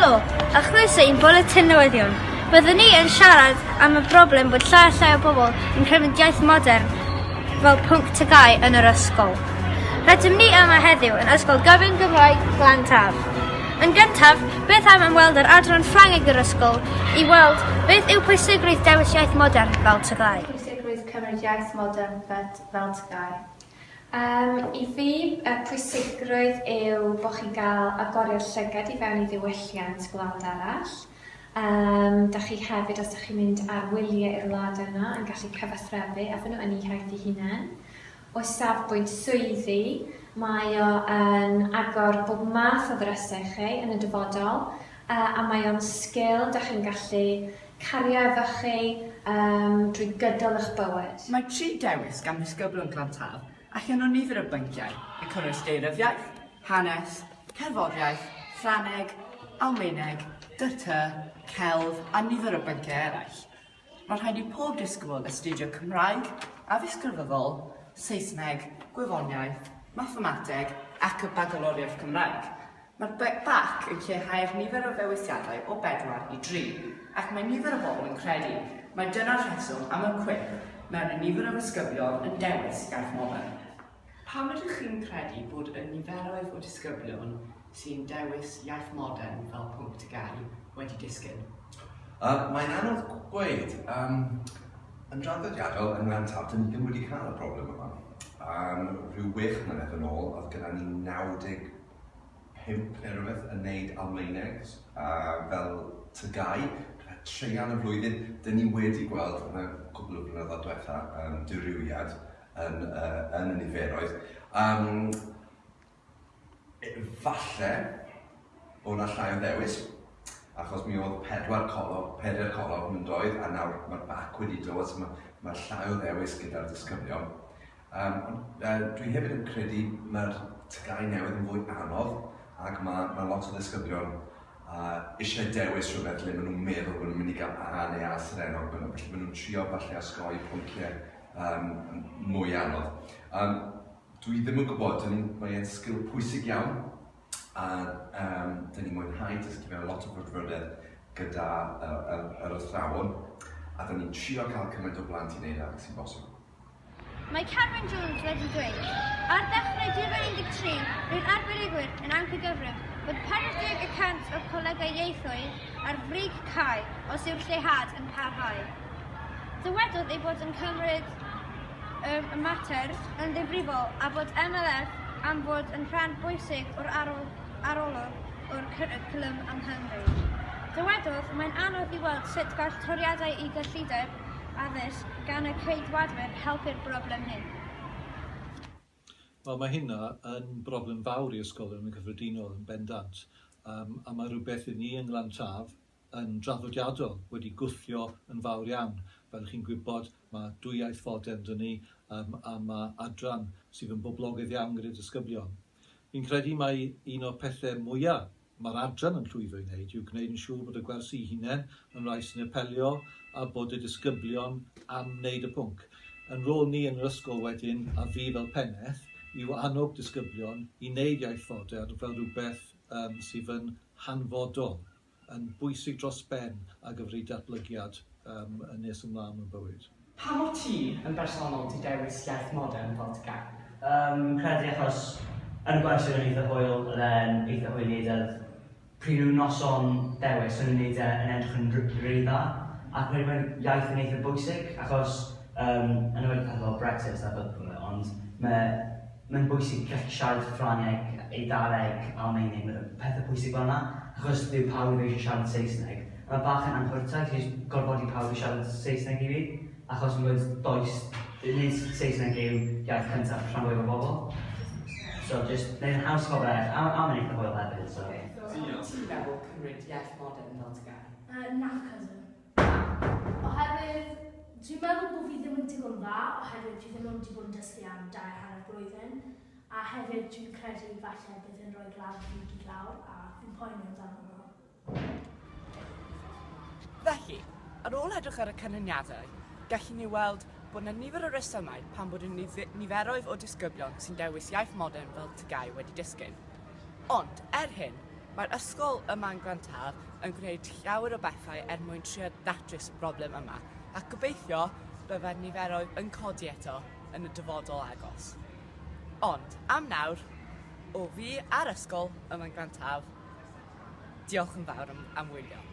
Helo, a chroeso i'n bwletin newyddion. Byddwn ni yn siarad am y broblem bod llai a llai o bobl yn cymryd iaith modern fel pwnc TGAU yn yr ysgol. Rydym ni yma heddiw yn Ysgol Gyfun Gymraeg Glan Taf. Yn gyntaf, beth am ymweld â'r adran Ffrangeg yr ysgol i weld beth yw pwysigrwydd dewis iaith modern fel TGAU. Pwysigrwydd cymryd iaith modern fel TGAU. Yym, i fi, y pwysigrwydd yw bod chi'n cael agoriad llygad i fewn i ddiwylliant gwlad arall. Yym, dach chi hefyd, os dach chi'n mynd ar wyliau i'r wlad yna, yn gallu cyfathrebu efo nhw yn eu hiaith eu hunain. O safbwynt swyddi, mae o yn agor bob math o ddrysau i chi yn y dyfodol, yy, a mae o'n sgil dach chi'n gallu cario efo chi yym drwy gydol eich bywyd. Mae tri dewis gan ddisgyblion Glantaf allan o nifer o bynciau, yn cynnwys Daearyddiaeth, Hanes, Cerddoriaeth, Ffrangeg, Almaeneg, DT, Celf a nifer o bynciau eraill. Mae'n rhaid i pob disgybl astudio Cymraeg, Addysg Grefyddol, Saesneg, Gwyddoniaeth, Mathemateg ac y Bagaloriaeth Cymraeg. Mae'r BAC yn lleihau'r nifer o ddewisiadau o bedwar i dri, ac mae nifer o bobl yn credu mai dyna'r rheswm am y cwymp mewn y nifer o ddisgyblion yn dewis iaith modern. Pam ydych chi'n credu bod y niferoedd o disgyblion sy'n dewis iaith modern fel pwnc TGAU wedi disgyn? Yy, mae'n anodd gweud. Yym, yn draddodiadol, yng Nglan Taf, dyn ni ddim wedi cael y broblem yma. Am rhyw wech mlynedd yn ôl, oedd gyda ni 95 neu rhywbeth yn neud Almaeneg fel TGAU, treian y flwyddyn. Dyn ni wedi gweld yn y cwpl o flynyddoedd diwetha um, dirywiad yn, uh, yn y niferoedd. Um, falle o na llai o ddewis, achos mi oedd pedwar colog, pedair colofn yn doedd, a nawr mae'r bac wedi dod, so mae, mae llai o ddewis gyda'r disgyblion. Yym ond yy dwi hefyd yn credu mae'r TGAU newydd yn fwy anodd ac ma' ma' lot o ddisgyblion yy isie dewis rhywbeth le ma' nhw'n meddwl bod nhw'n mynd i gael A neu A serennog felly ma' nhw'n trio falle osgoi pwnciau yym mwy anodd. Yym dwi ddim yn gwybod, dyn ni'n mae e'n sgil pwysig iawn a yym dyn ni'n mwynhau dysgu fe lot o frwdfrydedd gyda y yr yr athrawon a dyn ni'n trio cael cymaint o blant i wneud e ag sy'n bosib. Mae Cameron Jones wedi dweud, Ar ddechrau 2013, roedd arbenigwyr yn amcangyfrif bod 40 y cant o'r colegau ieithoedd ar frig cau os yw'r lleihad yn parhau. Dywedodd ei bod yn cymryd y mater yn ddifrifol a bod MLF am fod yn rhan bwysig o'r arolwg o'r cwricwlwm yng Nghymru. Dywedodd, Mae'n anodd i weld sut gall toriadau i gyllideb addysg gan y Ceidwadwyr helpu'r broblem hyn? Wel, mae hynna yn broblem fawr i ysgolion yn gyffredinol, yn bendant, um, a mae rhywbeth i ni yng Nglan Taf yn draddodiadol wedi gwthio yn fawr iawn. Fel chi'n gwybod, mae dwy iaith fodern 'da ni, um, a mae adran sydd yn boblogaidd iawn gyda disgyblion. Fi'n credu mai un o'r pethau mwyaf mae'r adran yn llwyddo i wneud yw gwneud yn siŵr bod y gwersi eu hunain yn rai sy'n apelio a bod y disgyblion am wneud y pwnc. Yn rôl ni yn yr ysgol wedyn, a fi fel pennaeth, yw annog disgyblion i wneud iaith fodern fel rhywbeth um, sydd yn hanfodol yn bwysig dros ben ar gyfer eu datblygiad yym yn nes ymlaen mewn bywyd. Pam o't ti yn bersonol 'di dewis iaith modern fel TGAU? Yym credu achos yn y gwersi oedd e'n eitha hwyl, oedd e'n eitha hwyl i neud e, oedd pryd nhw'n noson dewis o'n nhw'n neud e yn edrych yn r- rili dda ac wedyn mae'n iaith yn eitha bwysig achos yym yn enwedig pethe fel Brexit a stuff ond ma' Mae'n bwysig gallu siarad Ffrangeg, Eidaleg, Almaeneg, pethe pwysig fel 'na, achos dyw pawb ddim eisiau siarad Saesneg. A mae bach yn anghwrtais i jyst gorfodi pawb i siarad Saesneg i fi, achos fi'n gwybod does, nid Saesneg yw iaith cyntaf rhan fwyaf o bobl. So jyst wneud yn haws i bobl eraill, a a mae'n eitha hwyl hefyd, so. Sut ti'n meddwl cymryd iaith modern fel TGAU? Yy, nac ydw. Oherwydd dwi'n meddwl bod fi ddim yn digon dda, oherwydd dwi ddim ond 'di bod yn dysgu am dair hanner blwyddyn, a hefyd dwi'n credu falle bydd yn rhoi gradd fi gyd lawr, a fi'n poeni amdano hwnna. Felly, ar ôl edrych ar y canlyniadau, gallwn ni weld bod 'na nifer o resymau pam bod y niferoedd o disgyblion sy'n dewis iaith modern fel TGAU wedi disgyn. Ond, er hyn, Mae'r ysgol yma yn Glantaf yn gwneud llawer o bethau er mwyn trio datrys y broblem yma, ac gobeithio byddai'r niferoedd yn codi eto yn y dyfodol agos. Ond, am nawr, o fi a'r ysgol yma yn Glantaf, diolch yn fawr am, am wylio.